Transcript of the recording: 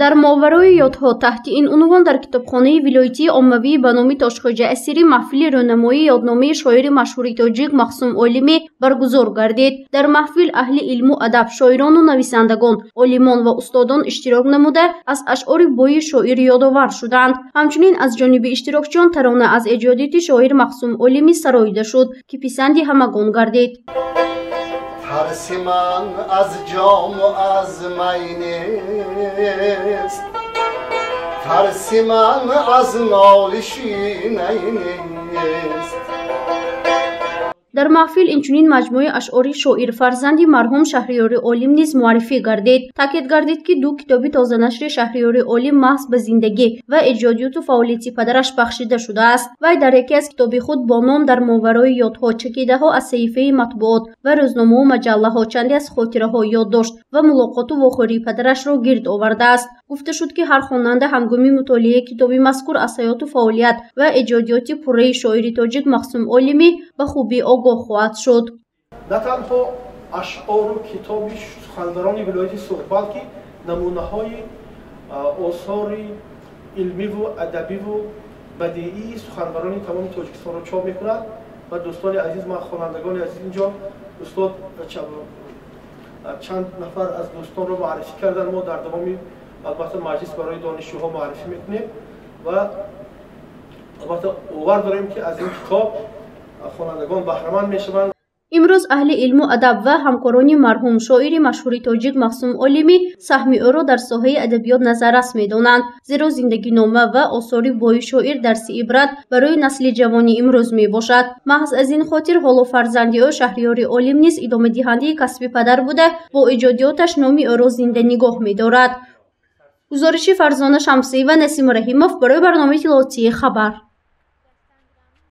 Дар моварои ёдҳо таҳти ин унвон дар китобхонаи вилоятии оммавӣ ба номи Тошхоҷа Асирӣ маҳфили рӯнамоии ёдномаи шоири машҳури тоҷик Махсум Олимӣ баргузор гардид. Дар маҳфил аҳли илму адаб, шоирону нависандагон, олимон ва устодон иштирок намуда, аз ашъори бои шоир ёдовар шуданд. Ҳамчунин аз ҷониби иштирокчиён тарона аз эҷодиёти шоир Махсум Олимӣ сароида шуд, ки писанди ҳамагон гардид. Тарси ман аз ҷому аз май нест, тарси ман аз нолиши най нест. Дар маҳфил инчунин маҷмӯаи ашъори шоир фарзанди марҳум Шаҳриёри Олим низ муаррифӣ гардид. Таъкид гардид, ки ду китоби тозанашри Шаҳриёри Олим маҳз ба зиндагӣ ва эҷодиёту фаъолияти падараш бахшида шудааст. Вай дар яке аз китоби худ бо ном «Дар моварои ёдҳо» чакидаҳо аз саҳифаи матбуот ва рӯзномаву маҷаллаҳо, чанде аз хотираҳо, ёддошт ва мулоқоту вохӯрии падарашро гирд овардааст. Гуфта шуд, ки ҳар хонанда ҳангоми мутолиаи китоби мазкур аз ҳаёту фаъолият ва эҷодиёти пурраи шоири тоҷик Махсум Олимӣ ба хубӣ огоҳ хоҳад шуд. На танҳо ашъору китоби сухандарони вилояти Суғд, балки намунаҳои осори илмиву адабиву бадиии суханбарони тамоми Тоҷикистонро чоп мекунад. Ва дӯстони азиз, ман, хонандагони азиз, инҷо устод чанд нафар аз дӯстонро муаррифӣ кардан. Мо дар давоми, албатта, маҷлис барои донишҷӯҳо муаррифӣ мекунем ва албатта бовар дорем, ки аз ин китоб хонандагон баҳраманд мешаванд. Имрӯз аҳли илму адаб ва ҳамкорони марҳум шоири машҳури тоҷик Махсум Олимӣ саҳми ӯро дар соҳаи адабиёт назаррас медонанд, зеро зиндагинома ва осори бои шоир дарси ибрат барои насли ҷавони имрӯз мебошад. Маҳз аз ин хотир ҳоло фарзанди ӯ Шаҳриёри Олим низ идомадиҳандаи касби падар буда, бо эҷодиёташ номи ӯро зинда нигоҳ медорад. Гузориши Фарзона Шамсиева, Насим Раҳимов барои барномаи иттилоотии «Хабар».